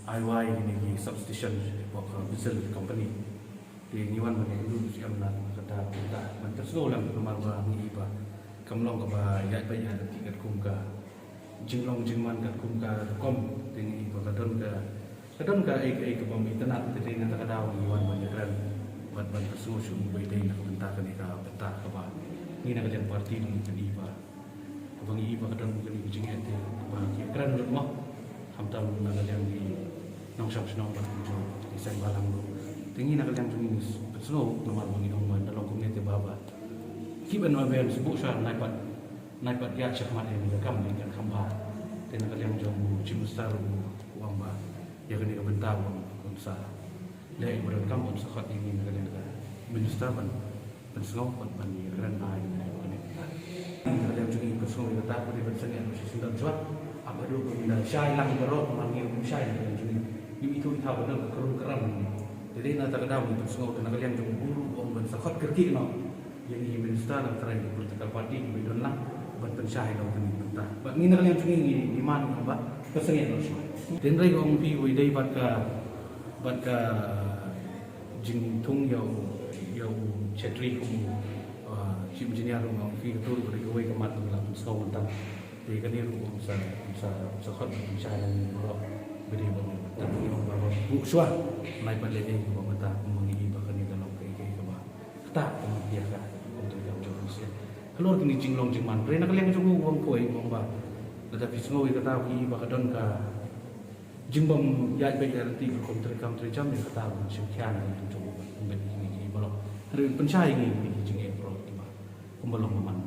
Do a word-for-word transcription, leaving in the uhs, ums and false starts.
Ai wai kine ki substation hapoh ka Brazil company. Te ngi wan ban ïakynduh sha em na kata kata ban pynsngew lang namar ba ngi i ba kam long kaba ïaid ba ïaid lynti katkum ka jinglong jingman katkum ka rukom. Te ngi i ba ka don ka ka don ka ei ka ei kaba ym itynnad. Te dei na kata ka daw ngi wan ban ïakren bad ban pynsngew sha u ba i dei na ka bynta kane ka bynta kaba ngi na ka liang party ngi i ba kaba ngi i ba ka don kane ka jingeh te ba ki kren lut mo. Khamtam na ka liang ki nongshong shnong bad ki jong ki seng bhalang ruh. Te ngi na ka liang jong ngi pynsngew namar ba ngi ong ba da long kumne te ba ba ki ban wan ban sbuk sha nai pat nai pat ïa shakhmat ïa ka kam ïa ka kam ba. Te na ka liang jong u Chief Minister u ong ba ïa kane ka bynta u ong un sa leh ba don kam un sa khot ïa ngi na ka liang ka minister ban pynsngew ban ban ïakren bha ïa kane ka bynta. Na ka liang jong ngi pynsngew ïa kata ka dei ban sangeh shisien da jwat. Ap haduh ba ngi da shai lang baroh ba ngi ym shai na ka liang jong ngi. Ngi ithuh ithaw ba don ka krum kram. Te dei na kata ka daw ngi pynsngew te na ka liang jong u ruh u ong ban sa khot kyrkieh noh ïa ngi minister na ka trai ka political party ba don lang ban pynshai long kane ka bynta. Bad ngi na ka liang jong ngi ngi demand ba ka sangeh noh shuwa. Te hynrei ka ong phi wei dei bad ka bad ka jingthung ïa u ïa u Chetri kum u, ah, chief engineer ruh nga ong phi ka tur ka dei kawei ka mat ba ngi la pynsngew mynta. Te kane ruh ong sa sa sa khot ba pynshai lang ngi baroh ba dei ba ngi ta ngi ong ba ba buh shuwa. Nai pat leh ei kaba mynta kum ba ngi i ba kane da long kaei kaei kaba kata kum ïa ka kum tu ïa u jong u sien. Halor kine jinglong jingman hynrei na ka liang jong u ong kawei ong ba lada phi sngew ïa kata phi i ba ka don ka jingbym ïaid beit ïaid lynti rukom treikam treijam ïa kata ban shim khia na ka liang jong u ban pynbeit ïa kine ki baroh. Hynrei pynshai ïa ngi kine ki jingeh baroh kiba kumba long ba man.